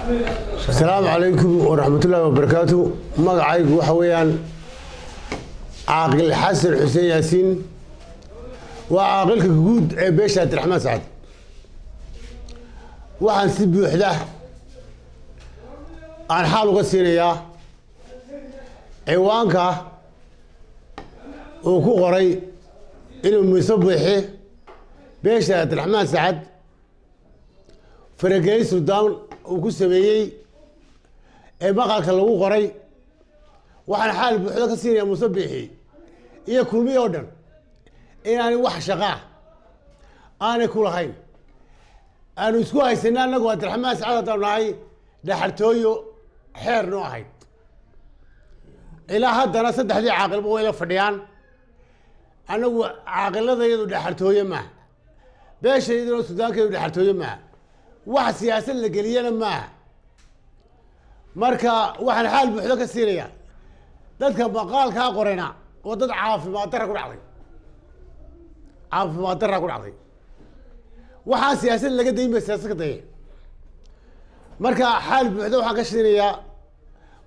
Asalaamu calaykum waraxmatullaahi wabarakaatu. Magacaygu waxa weeyaan Caaqil Xasan Xuseen Yaasiin, waa caaqilka guud ee beesha Abdiraxmaan Sacad. Waxaan si buuxda aan xaal uga siinayaa ciwaanka uu ku qoray inuu Muuse Biixi beesha Abdiraxmaan Sacad faragelin suldaan uu ku sameeyey ee maqalka lagu qoray. Waxaan xaal buuxdo ka siinayaa Muuse Biixi iyo Kulmiye oo dhan inaanay wax shaqaa aanay ku lahayn. Aanu isku haysana annagu Abdiraxmaan Sacad haddaanu nahay dhaxartooyo xeer noo ahayd. Ilaa haddana saddexdii caaqilba way la fadhiyaan. Annagu caaqiladayadu dhaxartooye maaha, beeshayduna suldaankeedu dhaxartooye maaha, wax siyaasad la geliyana maaha. Marka waxaan xaal buuxdo ka siinayaa dadka maqaalkaa qorayna oo dad caafimaad darra ku dhacday, caafimaad darra ku dhacday. Waxaan siyaasad laga dayin bay siyaasad ka dayeen. Marka xaal buuxdo waxaan ka siinayaa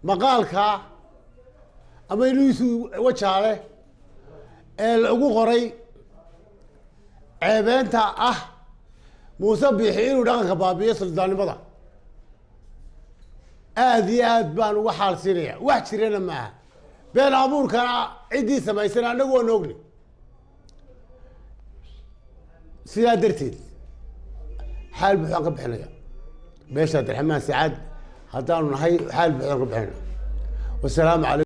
maqaalka ama inuisu Wajaale ee lagu qoray ceebeenta ah Muuse Biixi inuu dhaqanka baabi'iyo suldaannimada. Aada iyo aad baan uga xaal siinaya, wax jirana maaha. Been abuurkana ciddii samaysana annagu waan ogni. Sidaa darteed xaal buuxdaan ka bixinaya beesha Abdiraxmaan Sacaad haddaanu nahay, xaal buuxdaan ka bixinaya. Wasalaamu calaykum.